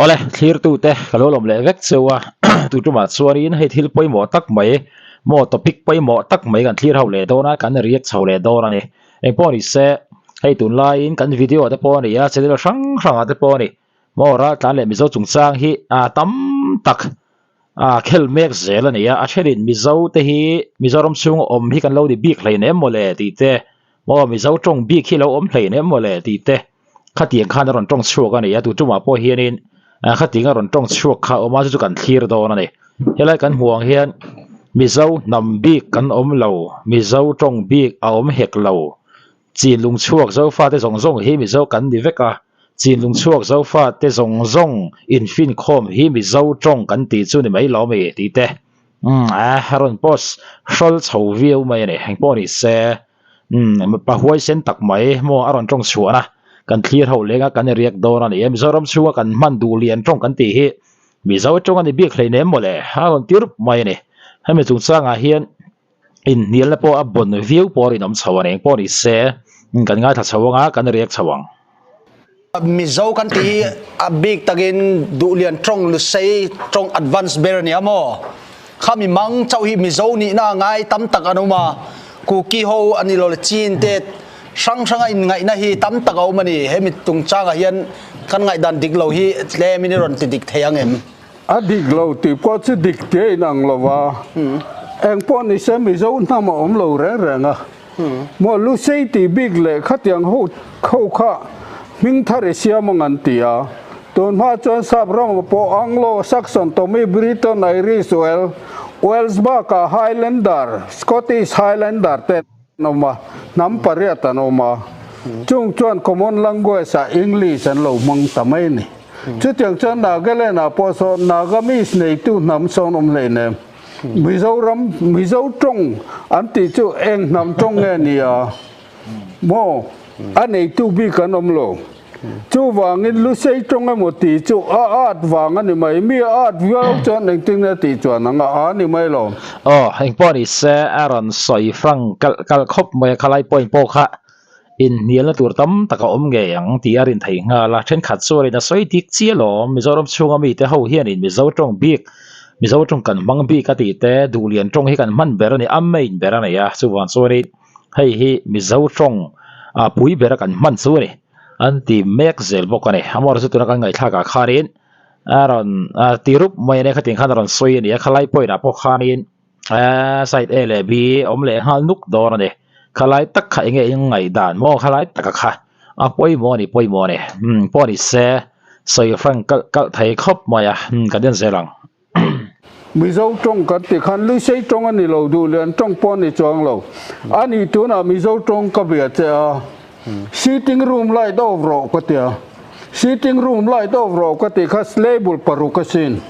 Awle, thlirtute ka lo lawm leh vek cheu a, tu tumah chuanin hei thil pawimawh tak mai maw topic pawimawh tak mai kan thlir ho leh dawn a, kan react chho leh dawn a ni. Engpawh ni se, hei tunlaiin kan video te pawh a ni a, channel hrang hrangah te pawh a ni, maw raltlan leh Mizo chungchang hi tam tak a khel mek zel a ni a, a thenin Mizo te hi Mizoram chhunga awm hi kan lo ni bik hleinem mawle tih te, maw Mizo tawng bik hi lo awm hleinem mawle tih te khatiang khan a rawn tawng chhuak a ni a, tu tumah pawh hianin khatiang a rawn tawng chhuak kha a awm a chu chu kan thlir dawn a ni. Helai kan hmuh ang hian Mizo hnam bik kan awm lo, Mizo tawng bik a awm hek lo. Chin lung chhuak Zofate zawng zawng hi Mizo kan ni vek a, Chin lung chhuak Zofate zawng zawng infinkhawm hi Mizo tawng kan tih chu ni mai lo mi tih te umm a rawn post hrawl chho viau mai a ni. Engpawh ni se umm pa huaisen tak mai maw a rawn tawng chhuahna kan thlir ho leng a kan riak dawn a ni e. Mizoram chhunga kan hman duh lian tawng kan tih hi Mizo tawng a ni bik hleinem mawle a rawn ti rup mai a ni. Hemi chungchangah hian Inhnialna pawh a bawn viau pawh a rinawm chho a ni. Engpawh ni se, kan ngaithla chho ang a, kan riak chho ang. Mizo kan tih hi a bik takin Duhlian tawng Lusei tawng advance ber a nia maw? Kha mi mang chauh hi Mizo nihna a ngai tam tak an awm a, Kuki ho a ni lo le Chin te hrang hranga inngaihna hi tam tak a awm a ni. He mi chungchangah hian kan ngaihdan dik lo hi tlemin i rawn ti dik thei ang em? A dik lo tih pawh chu dik tia inang lo va, eng pawh ni se Mizo hnam a awm lo reng reng a. Maw Lusei tih bik leh khatiang ho ho kha hming thar i siam ang an ti a. Tun hma chuan sap ramah pawh Anglo, Saxon, Tommy, Briton, Irish, Wel, Wales bakah Highlander, Scottish Highlander te an awm a, hnam pariat an awm a. Chung chuan common language ah English an lo hmang ta mai a ni. Chutiang chuan Nagaland ah pawh sawn Nagamese neitu hnam sawn awm hlei nem. Mizoram, Mizo tawng an tih chu eng hnam tawng nge ni a? Maw? A neitu bik an awm lo. Chuvangin Lusei tawng emaw tih chu a at vang a ni mai. Mi a at viau chuan engtin nge tih chuan ang a a ni mai lo. Aw, engpawh ni se a rawn sawi frank kalh kalh khawp mai a, khalai point pawh kha Inhnialna tur tam tak a awm ngei ang tih a rin thei nghal a, thenkhat chuanin a sawi dik chiah alawm, Mizoram chhunga mite ho hianin Mizo tawng bik, Mizo tawng kan hmang bik a tih te, Duhlian tawng hi kan hman ber a ni, a main ber a ni a, chuvang chuanin hei hi Mizo tawng a pui bera kan hman chu a ni, an ti mek zel bawk a ni. Amawra chu tuna kan ngaihthlak ah khanin a rawn ti rup mai a nia, khatin khan a rawn sawi a ni a, khalai point ah pawh khanin Side A leh B awm leh nghal nuk dawn a ni. Khalai tak kha enge in ngaihdan maw khalai taka kha a pawimawh a ni pawimawh a ni. Umm pawh ni se sawi frank kalh kalh thei khawp mai a umm kan en zel ang. Mizo tawng kan ti khan Lusei tawng a ni lo duh lian tawng pawh a ni chuang lo. A nih tunah Mizo tawng ka bia che a sitting room light off rawh ka ti a sitting room light off rawh ka tih kha label paruk a sin.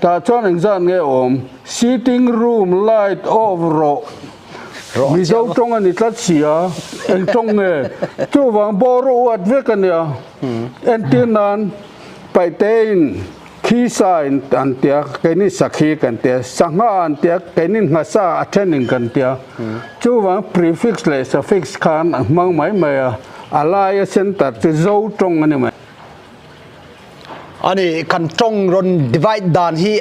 Tah chuan engzat nge awm? Sitting room light off rawh. Mizo tawng a ni tlat si a, eng tawng nge? Chuvang bawr uat vek a nia. Entir nan Paitein khi sa in an tia, keini sakhi kan tia, sangha an tia, keini nghasa a thenin kan tia. Chuvang prefix leh suffix khan a hmang mai mai a, a laia center chu Zo tawng a ni mai. Ani kan tawng rawn divide dan hi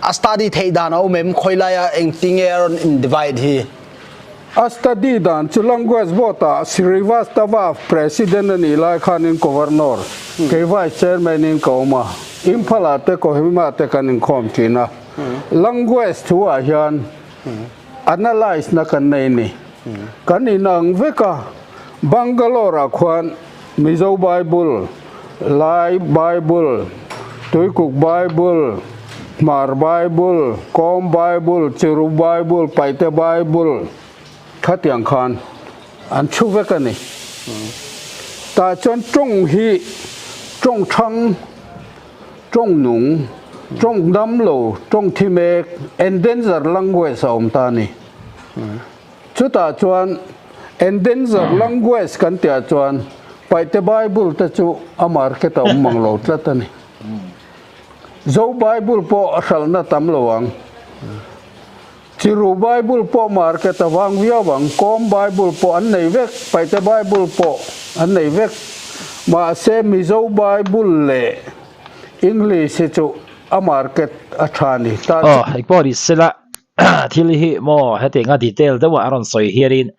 a study theih dan a awm em? Khawi laia engtinge a rawn in divide hi? A study dan chu Language Board ah Srivastava President a nih lai khanin Governor, kei Vice Chairman in ka awm a, Imphal ah te Kohima te kan inkhawm thin a. Language thu ah hian analyse na kan nei ni. Kan inang vek a, Bangalore ah khuan Mizo Bible, Lai Bible, Tuikuk Bible, Hmar Bible, Kawm Bible, Chiru Bible, Paite Bible khatiang khan an chhu vek a ni. Tah chuan tawng hi tawng thang, tawng nung, tawng dam lo, tawng thi mek, endangered language a awm ta a ni. Chutah chuan endangered language kan tihah chuan Paihte Bible te chu a market a awm mang lo tlat a ni. Zo Bible pawh a hralhna tam lo ang. Chiru Bible pawh market a vang viau ang. Kawm Bible pawh an nei vek, Paihte Bible pawh an nei vek. Mahse Mizo Bible leh. English hi chu a market a tha ni ta. Aw, engpawh ni sela thil hi maw hetianga detail deuha a rawn sawi hianin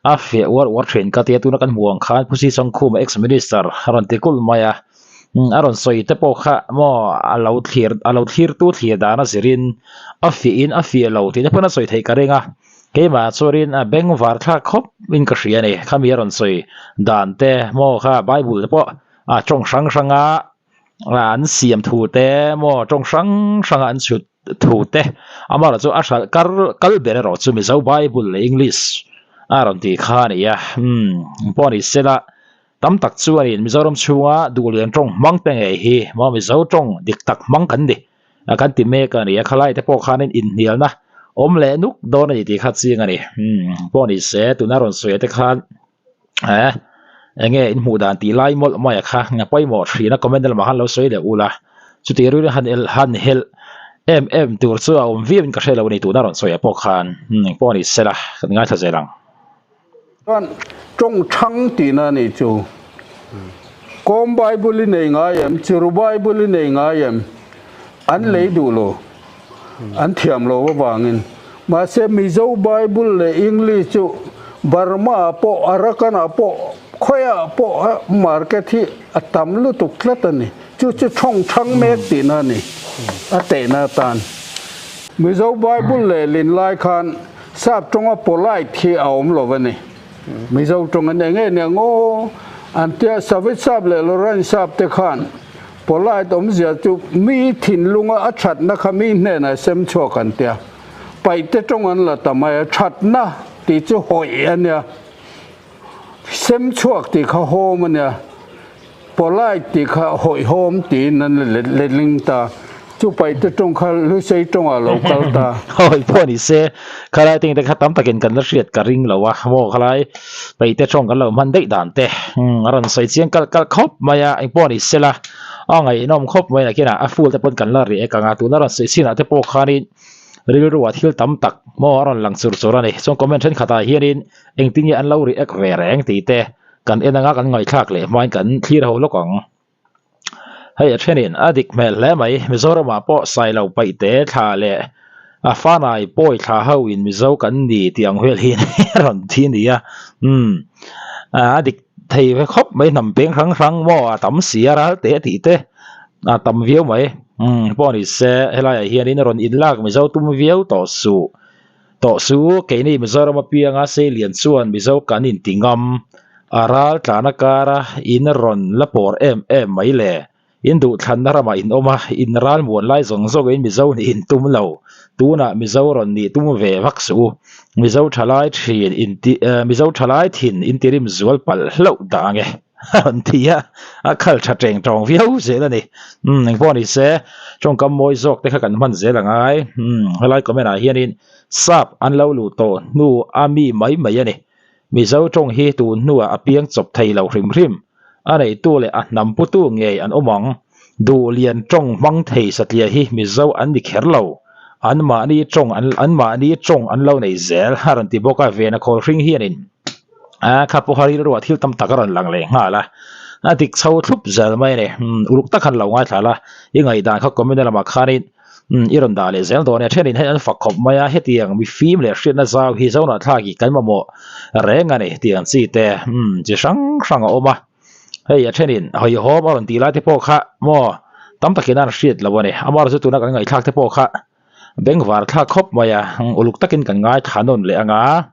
a fiah uar uar thin ka tia tuna kan hmuh ang khan Phusi Chawngkhuma ex minister a rawn ti kulh mai a, a rawn sawi te pawh kha maw a lo thlir a lo thlirtu thlir dan a zirin a fiahin a fiah lo tih te pawn a sawi theih ka ring a, keimah chuanin a bengvar thlak khawp in ka hria a ni khami a rawn sawi dan te maw kha bible te pawh a tawng hrang hranga an siam thu te maw tawng hrang hranga an chhut thu te amaherawh chu a hralh kar kal ber erawh chu Mizo Bible leh English a rawn tih kha a ni a umm pawh a ni sela tam tak chuanin Mizoram chhunga duhlian tawng hmang te ngei hi maw Mizo tawng dik tak hmang kan ni kan ti mek a ni a khalai te pawh khanin inhnialna awm leh nuk dawn a ni tih kha chiang a ni umm pawh a ni se tuna rawn sawi te khan. Eh enge in hmuh dan tih lai mawlh mai a kha nga pawimawh thin a comment lamah khan lo sawi leh ula chuti rilru han el han helh em em tur chu a awm viau in ka hre lo a ni tuna rawn sawi ah pawh khan engpawh a ni sela kan ngaithla zel ang. Chuan tawng thang tihna a nih chu. Kawm Bible i nei ngai em? Chiru Bible i nei ngai em? An lei duh lo. An thiam lo avangin. Mahse Mizo Bible leh English chu Burma ah pawh Arakan ah pawh khawiah pawh market hi a tam lutuk tlat a ni. Chu chu thawng thang mek tihna a ni a tehna atan. Mizo Bible lehlin lai khan sap tawnga polite hi a awm lo a ni. Mizo tawng an eng nge nia ngaw an tia Savit sap leh Lawrence sap te khan Polite awmzia chu mi thinlunga a thatna kha mi hnenah sem chhuak an tia. Paihte tawng an la ta mai a, thatna tih chu hawih a nia, sem chhuak tih kha hawm a nia, polite tih kha hawihhawm tiin an letling ta. Chu paihte tawng kha Lusei tawngah lo kal ta. Hawih pawh ni se, khalai tengte kha tam takin kan la hriat ka ring lo a, maw khalai paihte tawng kan lo hman daih dan te a rawn sawi chiang kalh kalh khawp mai a, engpawh ni sela a ngaihnawm khawp mai nakinah a full te pawn kan la riak ang a, tuna rawn sawi chinah te pawh khanin rilruah thil tam tak maw a rawn lang chur chur a ni, chuan comment thenkhatah hianin engtin nge an lo react ve reng tih te kan en anga kan ngaihthlak leh hmain kan thlir ho lawk ang. Hei a thenin a dik hmel hle mai, Mizoramah pawh Sailo paihte thla leh a fanai pawi thla ho in Mizo kan ni tih ang vel hi a rawn thi a ni a, umm a dik thei ve khawp mai hnam peng hrang hrang maw a tam si a ral teh tih te a tam viau mai, umm pawh ni se helaiah hianin rawn inlak Mizo tum viau tawh suh. Tawh su, keini Mizoram apianga Seilian chuan Mizo kan inti ngam. A ral tlana kara in rawn la pawr em em mai le. In duhthlanna ramah in awm a, in ral muan lai zawng zawngin Mizo nih in tum lo. Tunah Mizo rawn nih tum ve vak suh u. Mizo thalai thin inti Mizo thalai thin intirim zual palh hlauh dah ang e. A rawn ti a, a khal tha teng tawng viau zel a ni. Umm engpawh ni se, tawngkam mawi zawk te kha kan hman zel a ngai. Umm helai comment ah hianin sap an lo luh tawh hnu a mi mai mai a ni. Mizo tawng hi tun hnuah a piang chawp thei lo hrim hrim. A neitu leh a hnam putu ngei an awm ang. Duhlian tawng hmang thei satliah hi Mizo an ni kher lo. Anmahni tawng an anmahni tawng an lo nei zel a rawn ti bawk a, Vena khawl hring hianin. A kha pawha rilruah thil tam tak a rawn lang leh nghal a, a dik chho thlup zel mai a ni. Uluk tak khan lo ngaithla la, i ngaihdan kha comment lamah khanin i rawn dah leh zel dawn a nia. Thenin hei an fak khawp mai a, hetiang mi fim leh hriatna zau hi Zohnah thlak hi kan mamawh reng a ni tih ang chi te chi hrang hrang a awm a. Hei a thenin hawihhawm a rawn tih lai te pawh kha maw tam takin an hriat lo a ni. Amaherawhchu tuna kan ngaihthlak te pawh kha bengvar thlak khawp mai a, uluk takin kan ngaithla nawn leh ang a.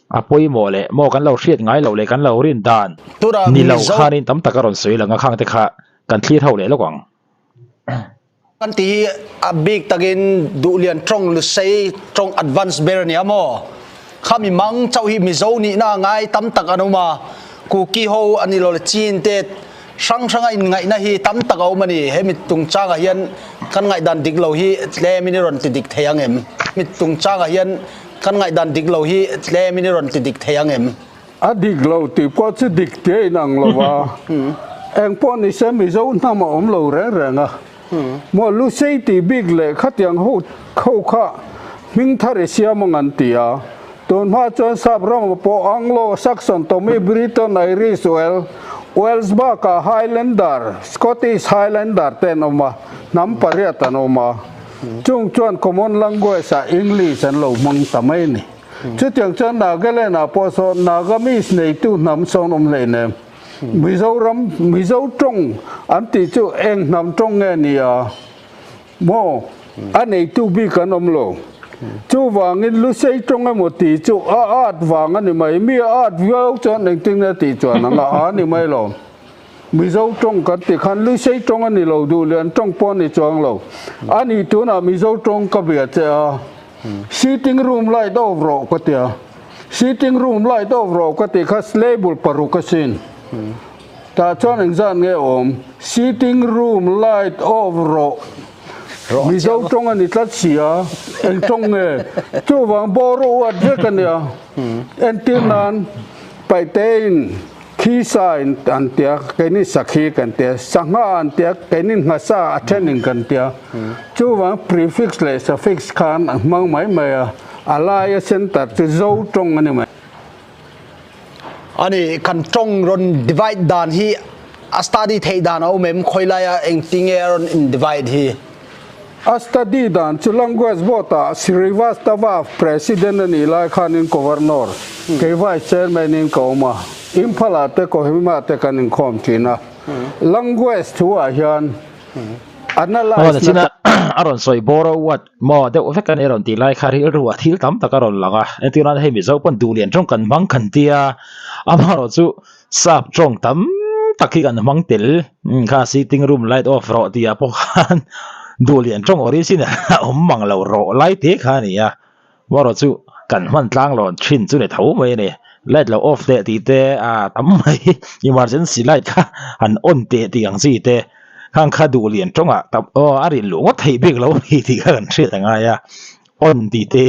A pawimawh leh maw kan lo hriat ngai loh leh kan lo rin dan Tunah ni lo Mizo khanin tam tak a rawn sawi lang a khang te kha kan thlir ho leh lawk ang. Kan ti hi a bik takin Duhlian tawng Lusei tawng advance ber a nia maw? Kha mi mang chauh hi Mizo nihna a ngai tam tak an awm a, Kuki ho a ni lo le Chin te hrang hranga inngaihna hi tam tak a awm a ni. He mi tungchangah hian kan ngaihdan dik lo hi tlemin i rawn ti dik thei ang em? Mi tungchangah hian Kan ngaihdan dik lo hi tlemin i rawn ti dik thei ang em? A dik lo tih pawh chu dik tia inang lo a, eng pawh ni se Mizo hnam a awm lo reng reng a. Maw Lusei tih bik leh khatiang ho ho kha hming thar i siam ang an ti a. Tun hma chuan sap ramah pawh Anglo, Saxon, Tommy, Briton, Irish, Wel. Welsh bakah Highlander, Scottish Highlander te an awm a, hnam pariat an awm a. Chung chuan common language ah English an lo hmang ta mai a ni. Chutiang chuan Nagaland ah pawh sawn Nagamese neitu hnam sawn awm hleinem. Mizoram, Mizo tawng an tih chu eng hnam tawng nge ni a? Maw? A neitu bik an awm lo. Chuvangin Lusei tawng emaw tih chu a at vang a ni mai. Mi a at viau chuan engtin nge tih chuan ang a a ni mai lo. Mizo tawng kan tih khan Lusei tawng a ni lo duh leh an tawng pawh a ni chuang lo. A nih tunah Mizo tawng ka bia che a, sitting room light off rawh ka ti a. Sitting room light off rawh ka tih kha label paruk asin. Tah chuan engzat nge awm? Sitting room light off rawh. Mizo tawng a ni tlat si a, eng tawng nge? Chuvang bawr uat vek a nia. Entir nan Paitein khi sa in an tia, keini sakhi kan tia, sangha an tia, keini nghasa a thenin kan tia. Chuvang prefix leh suffix khan a hmang mai mai a, a laia center chu Zo tawng a ni mai. Ani kan tawng rawn divide dan hi a study theih dan a awm em? Khawi laia engti nge a rawn in divide hi? A study dan chu Language Board ah Srivastava President a nih lai khanin Governor, kei Vice Chairman in ka awm a, Imphal ah te Kohima ah te kan inkhawm thin a. Language thu ah hian Aw nachina a rawn sawi bawr a uat maw deuh vek a ni a rawn tih lai kha rilru ah thil tam tak a rawn lang a, entir nan hei Mizo pawn duhlian tawng kan hmang kan tia amaherawh chu sap tawng tam tak hi kan hmang tel kha sitting room light off rawh tih ah pawh khan duhlian tawng origin a awm mang lo rawh lai te kha a ni a. Marawh chu kan hman tlang lawn thin chu ni tho mai a ni. Light lo off teh tih te a tam mai emergency light kha han on teh tih ang chi te khang kha duh lian tawngah tam aw a rin luh ngawt theih bik lo a ni tih kha kan hriat a ngai a. On tih te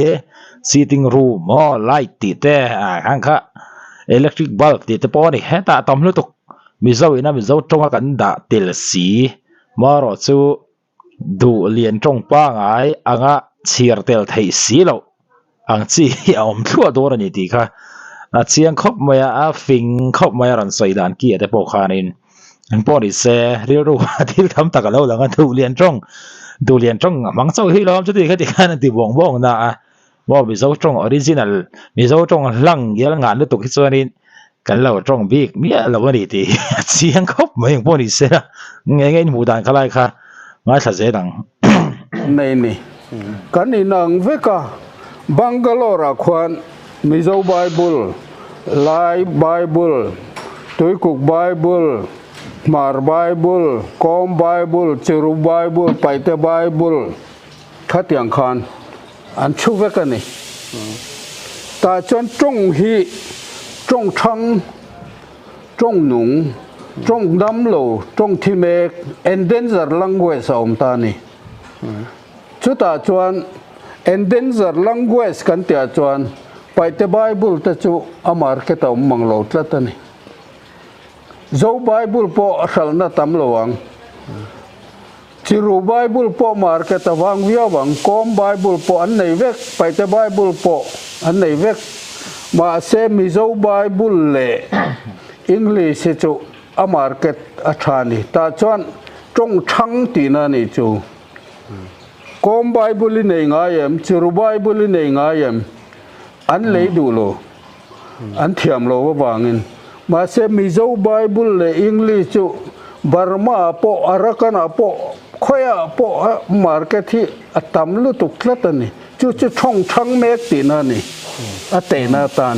sitting room aw light tih te ah khang kha electric bulb tih te pawh a ni hetah tam lutuk Mizo ina Mizo tawnga kan dah tel si marawh chu Duh lian tawng pangai anga chhiar tel theih si loh ang chi hi a awm thluah dawn a ni tih kha a chiang khawp mai a, a fing khawp mai a rawn sawi dan ki ah te pawh khanin engpawh ni se rilru a thil tam tak a lo lang a, duh lian tawng duh lian tawng a hmang chauh hi lawm chuti kha ti khan a ti buang buang na a, maw Mizo tawng original Mizo tawng hlang ngial ngan lutuk hi chuanin Kan lo tawng bik miah lo a ni tih hi a chiang khawp mai ang pawh ni se la, eng nge in hmuh dan kha lai kha ngaithla zel ang. Nei ni. Kan inang vek a, Bangalore ah khuan Mizo Bible, Lai Bible, Tuikuk Bible, Hmar Bible, Kawm Bible, Chiru Bible, Paite Bible khatiang khan An chhu vek a ni. Tah chuan tawng hi tawng thang, tawng nung, tawng dam lo, tawng thi mek, endangered language a awm ta a ni. Chutah chuan endangered language kan tihah chuan Paihte Bible te chu a market a awm mang lo tlat a ni. Zo Bible pawh a hralhna tam lo ang. Chiru Bible pawh market a vang viau ang, Kawm Bible pawh an nei vek, Paite Bible pawh an nei vek. Mahse Mizo Bible leh English hi chu a market a tha ni. Tah chuan tawng thang tihna a nih chu. Kawm Bible i nei ngai em? Chiru Bible i nei ngai em? An lei duh lo. An thiam lo avangin. Mahse Mizo Bible leh English chu Burma ah pawh Arakan ah pawh khawiah pawh a market hi a tam lutuk tlat a ni. Chu chu thawng thang mek tihna a ni a tehna atan.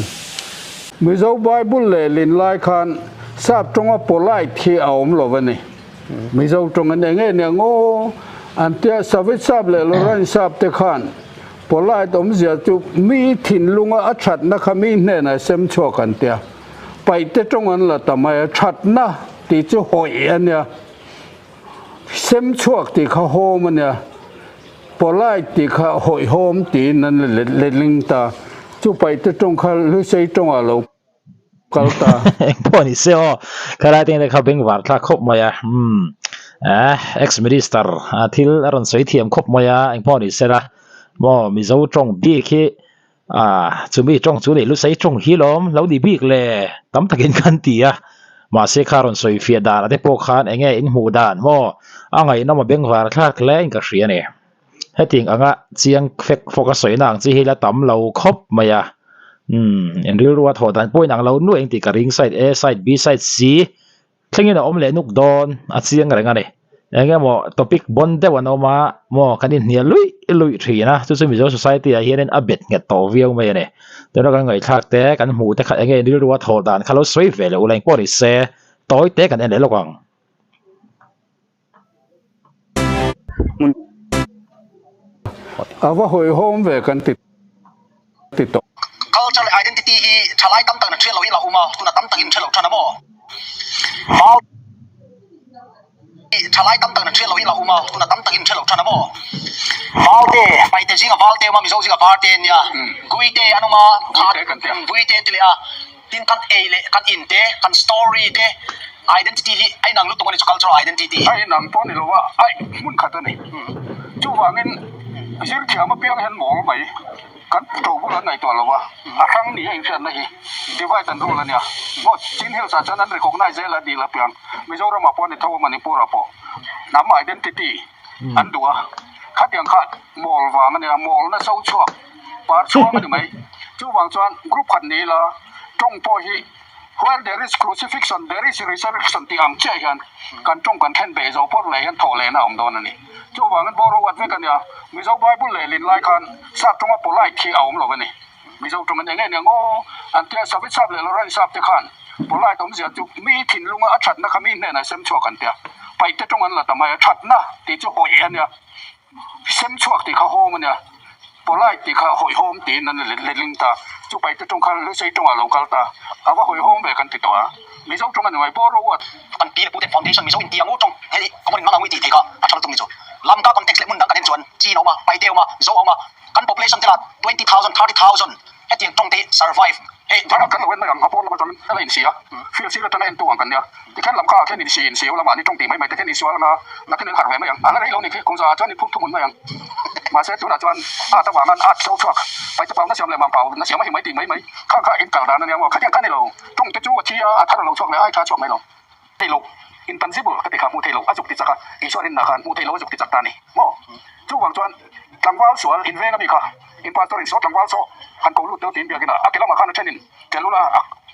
Mizo Bible leh lin lai khan sap tawnga polite hi a awm lo a ni. Mizo tawng an eng nge nia ngaw an tia Savit sap leh Lawrence sap te khan Polite awmzia chu mi thinlunga a thatna kha mi hnenah sem chhuak an tia. Paihte tawng an la ta mai a, thatna tih chu hawih a nia, sem chhuak tih kha hawm a nia, polite tih kha hawihhawm tiin an letling ta. Chu paihte tawng kha Lusei tawngah lo kal ta. Engpawh ni se aw, khalai te kha bengvar thlak khawp mai a, umm eh ex minister thil a rawn sawi thiam khawp mai a, engpawh ni se la maw Mizo tawng bik hi ah chumi tawng chu ni Lusei tawng hi lawm lo ni bik le tam takin kan ti a. Mahse kha rawn sawi fiah dan ate pawh khan eng nge in hmuh dan maw? A ngaihnawm a bengvar thlak hle in ka hria a ni. Hetiang anga chiang fek fawk a sawina ang chi hi la tam lo khawp mai a. Umm, in rilru a thawh dan pawh in ang lo nuaih ang tih ka ring side A, side B, side C thlengin a awm leh nuk dawn a chiang reng a ni. Eng emaw topic bawn deuh an awm a maw kan inhnial luih luih thin a, chu chu Mizo society ah hianin a bet nghet tawh viau mai a ni. Tuna kan ngaihthlak te, kan hmuh te kha eng nge in rilru a thawh dan kha lo sawi ve leh ula engpawh ni se tawi te kan en leh lawk ang. A va hawihhawm ve kan ti ti tawh. Culture leh identity hi thalai tam tak na thial lo hi la awm a, tuna tam takin hre lo than a maw? Mau hi thalai tam tak na thial lo hi la awm a, tuna tam takin hre lo than a maw? Valte, Paite zinga Valte awm a, Mizo zinga Varte an nia, Guite an awm a, Guite an ti leh a. Tin kan ei leh kan in te, kan story te, identity hi a inang lutuk a ni chu cultural identity hi. A inang pawh a ni lo a, a hmun khat a ni. Chuvangin zir thiam apiang hian mawl mai kan to bul an ngaihtuah lo a, a hrang ni a inhriatna hi divide and rule a nia. Maw Chin Hills ah chuan an recognise zel a dil apiang Mizoram ah pawh a ni tho a Manipur ah pawh hnam identity an duh a, khatiang kha mawl vang a nia, mawlna so chhuak. Par chhuang a ni mai. Chuvang chuan group khat ni ila tawng pawh hi where there is crucifixion there is resurrection tih ang chiah hian kan tawng kan thlen beh zo phawt leh hian thawh lehna a awm dawn a ni. Chuvangin borrow at vek a nia. Mizo Bible lehlin lai khan sap tawnga polite hi a awm lo a ni. Mizo tawng an eng eng aw an tia Savit sap leh Lorraine sap te khan polite awmzia chu mi thinlunga a thatna kha mi hnenah sem chhuak an tia. Paihte tawng an la ta mai a, thatna tih chu hawih a nia. Sem chhuak tih kha hawm a nia, polite tih kha hawihhawm tiin an letling ta. Chu paihte tawng kha Lusei tawngah a lo kal ta. A va hawihhawm ve kan ti tawh a. Mizo tawng a ni mai, Borrow what? Kan pi leh pute foundation Mizo inti ang u tawng hei common in mang ang u i tih thei kha a tha lutuk ni chu. Lamka context leh hmun dang kan en chuan Chin a awm a, Paite a awm a, Zo a awm a, kan population te lah 20,000, 30,000 hetiang tawng te hi survive hei Thar kan lo en mai ang, a pawn lam atangin a la insi a, field sir atanga entu ang kan nia, tikhian lam kha ah khian insi insi lamah ni tawng tih mai mai te khian insual anga nakin in harh ve mai ang, a la rei lo ni khi kum zaah chuan in phut thuhmun mai ang. Mahse tunah chuan art avanga art so chhuak paite pau na siam leh mang pau na siam a hi mai tih mai mai kha kha in kal dan a nia maw, khatiang kha ni lo, tawng te chu a thi a, a thar a lo chhuak leh a, ai tha chhuak mai lo. Thei lo, intangible ka ti kha hmuh thei lo a zuk ti chak a, Isua rinna khan hmuh thei lo a zuk ti chak ta a ni maw? Chuvang chuan tlangval sual inveng a mi kha in pastor in saw tlangval saw han ko lut deuh tiin biakin a, a ke lamah khan a then in ke lul a,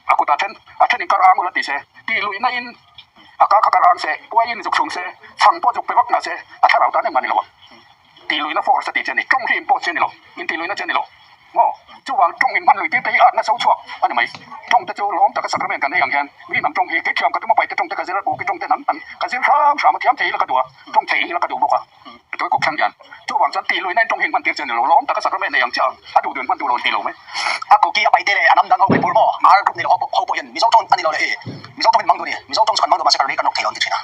a kut ah then a then in kar ang ula ti se, tih luihna in a ka kha kar ang se, puai in zuk chhung se, chhang pawh zuk pe vak ngah se, a thlarau tan engmah ni lo ang. Tih luihna force a tih chi a ni, tawng hi impose chi a ni lo, intih luihna chi a ni lo. Maw? Chuvang tawng inhman lui tir te hi atna so chhuak a ni mai. Tawng te chu lawm taka sacrament kan ei ang hian mi hnam tawng hi kei thiam ka tum a paih te tawng te ka zir a, kuki tawng te hnam an ka zir hram hram a, thiam thei ila ka duh a, tawng thei ila ka duh bawk a, tui kawp thleng hian. Chuvang chuan tih luihna in tawng hi inhman tir chi a ni lo, lawm taka sacrament ei ang chiah ang a duh duh inhman duh lo an ti lo mai. A kuki a paih te leh a hnam dang ho Manipur maw? Ar group ni lo ho ho pawh hian Mizo tawng a ni lo leh i Mizo tawng in mang duh a ni. Mizo tawng chu kan mang duh mahse kan rei kan rawk thei lo an ti thin a.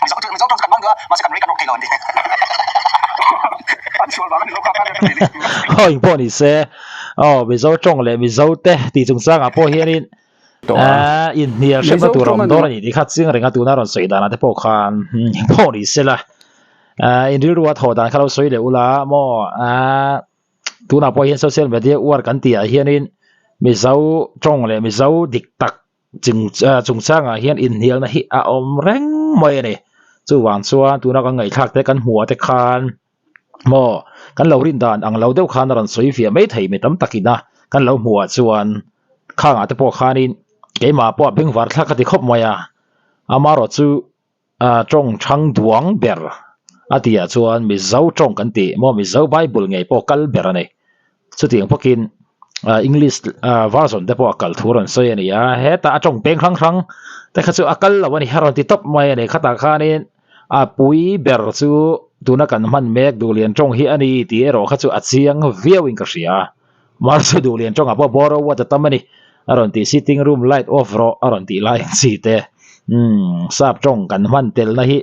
Mizo Mizo tawng chu kan mang duh a mahse kan rei kan rawk thei lo an ti. An sual vang a ni lo kha khan ka ti ni. Aw eng pawh ni se aw Mizo tawng leh Mizo te tih chungchangah pawh hianin inhnial hremna tur a awm dawn a ni tih kha chiang reng a tuna rawn sawi danah te pawh khan eng pawh ni se la in rilru a thawh dan kha lo sawi leh ula maw Tunah pawh hian social media uar kan tihah hianin Mizo tawng leh Mizo dik tak chungchangah hian inhnialna hi a awm reng mai a ni. Chuvang chuan tuna kan ngaihthlak te kan hmuh ah te khan maw kan lo rin dan ang lo deuh khan a rawn sawi fiah mai thei mi tam takin a kan lo hmuh ah chuan khangah te pawh khanin keimah pawh a bengvar thlak ka ti khawp mai a, amaherawh chu tawng thang duang ber a tihah chuan Mizo tawng kan tih maw Mizo Bible ngei pawh kal ber a ni. Chutiang bawkin English version te pawh a kal thu a rawn sawi a ni a, hetah a tawng peng hrang hrang te kha chu a kal lo a ni a rawn ti tawp mai a ni. Khatah khanin a pui ber chu tuna kan hman mek Duhlian tawng hi a ni tih erawh kha chu a chiang viauin ka hria. Mahse Duhlian tawngah pawh borrow what a tam a ni a rawn tih sitting room light off rawh a rawn tih lai ang chi te umm sap tawng kan hman telna hi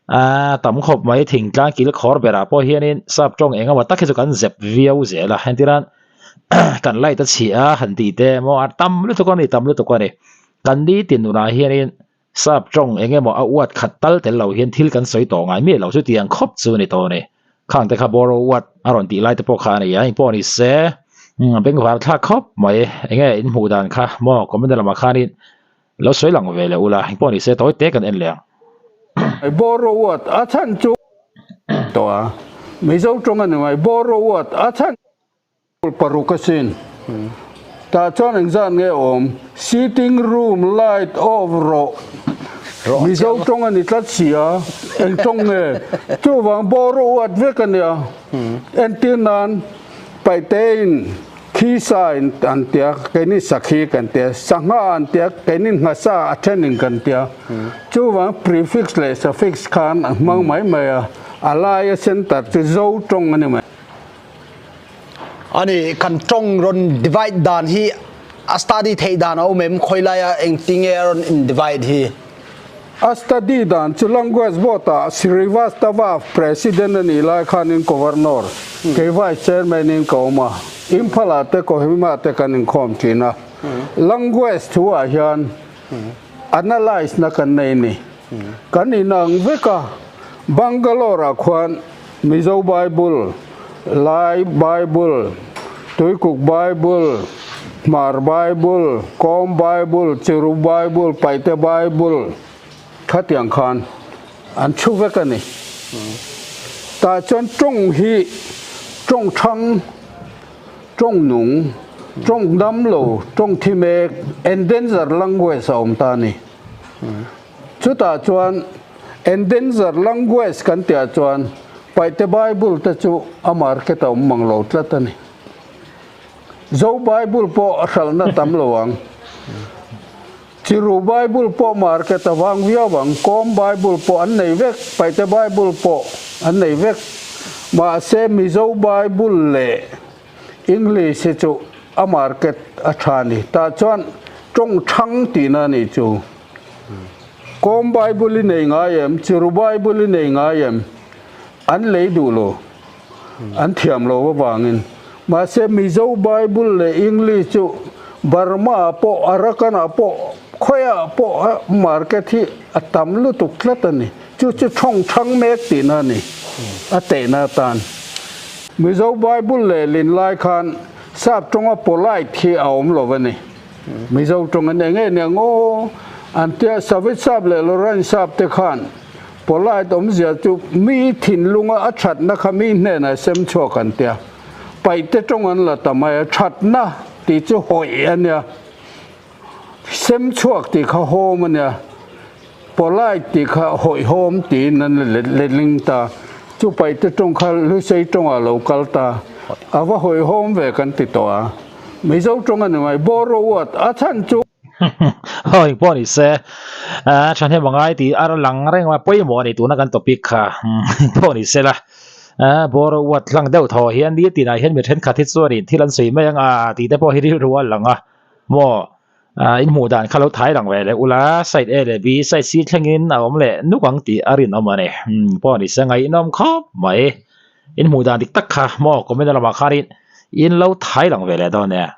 aaa tam khawp mai thingtlang kil khawr berah pawh hianin sap tawng eng emaw tak hi chu kan zep viau zel a entirnan kan light a chhia a han tih te maw a tam lutuk a ni tam lutuk a ni kan nitin nunah hianin Sap tawng eng emaw a uat khat tal tel lo hian thil kan sawi tawh ngai miah lo chu tiang khawp chu a ni tawh a ni. Khang te kha borrow uat a rawn tih lai te pawh kha a ni a, engpawh ni se bengvar thlak khawp mai. Enge in hmuh dan kha maw comment lamah khanin. Lo sawi lang ve leh ula, engpawh ni se tawi te kan en leh ang. Borrowed a chhan chu tawh a, Mizo tawng a ni mai, borrowed a chhan 6 asin. Tah chuan engzat nge awm? Sitting room light off rawh. Mizo tawng a ni tlat si a, eng tawng nge? Chuvang borrowed vek a nia. Entir nan Paitein Khi sa in an tia, keini sakhi kan tia, sangha an tia, keini nghasa a then in kan tia. Chuvang prefix leh suffix khan a hmang mai mai a, a laia center chu Zo tawng a ni mai. Ani, kan tawng rawn divide dan hi a study theih dan a awm em? Khawi laia engtinge a rawn in divide hi? A study dan chu Language Board ah Srivastava President a nih lai khanin Governor, kei Vice Chairman in ka awm a, Imphal ah te Kohima ah te kan inkhawm thin a. Language thu ah hian analyse na kan nei ni. Kan inang vek a, Bangalore ah khuan Mizo Bible, Lai Bible, Tuikuk Bible, Hmar Bible, Kawm Bible, Chiru Bible, Paite Bible khatiang khan an chhu vek a ni. Tah chuan tawng hi tawng thang, tawng nung, tawng dam lo, tawng thi mek, endangered language a awm ta a ni. Chutah chuan endangered language kan tihah chuan Paihte Bible te chu a market a awm mang lo tlat a ni. Zo Bible pawh a hralhna tam lo ang. Chiru Bible pawh market a vang viau ang. Kawm Bible pawh an nei vek, Paihte Bible pawh an nei vek. Mahse Mizo Bible leh English hi chu a market a tha a ni. Tah chuan tawng thang tihna a nih chu. Kawm Bible i nei ngai em? Chiru Bible i nei ngai em? An lei duh lo. An thiam lo avangin. Mahse Mizo Bible leh English chu Burma ah pawh Arakan ah pawh khawiah pawh a market hi a tam lutuk tlat a ni. Chu chu thawng thang mek tihna a ni. A tehna atan. Mizo Bible lehlin lai khan sap tawnga polite hi a awm lo a ni. Mizo tawng an eng eng eng aw an tia Savit sap leh Lorraine sap te khan polite awmzia chu mi thinlunga a thatna kha mi hnenah sem chhuak an tia. Paihte tawng an la ta mai a, thatna tih chu hawih a nia. Sem chhuak tih kha hawm a nia, polite tih kha hawihhawm tiin an letling ta. Chu paihte tawng kha Lusei tawngah lo kal ta. A va hawihhawm ve kan ti tawh a. Mizo tawng a ni mai, borrow word a chhan chu. Aw engpawh ni se, thahnem a ngai tih a lang reng a, pawimawh a ni tuna kan topic kha engpawh ni se la. Borrow word hlang deuh thaw hian nitin ah hian mi thenkhat hi chuanin thil an sawi mai ang a tih te pawh hi rilru a lang a. Maw in hmuh dan kha lo thai lang ve leh ula side A leh B side C thlengin a awm leh nuk ang tih a rinawm a ni. Umm pawh ni se ngaihnawm khawp mai. In hmuh dan dik tak kha maw comment lamah khanin in lo thai lang ve leh dawn nia.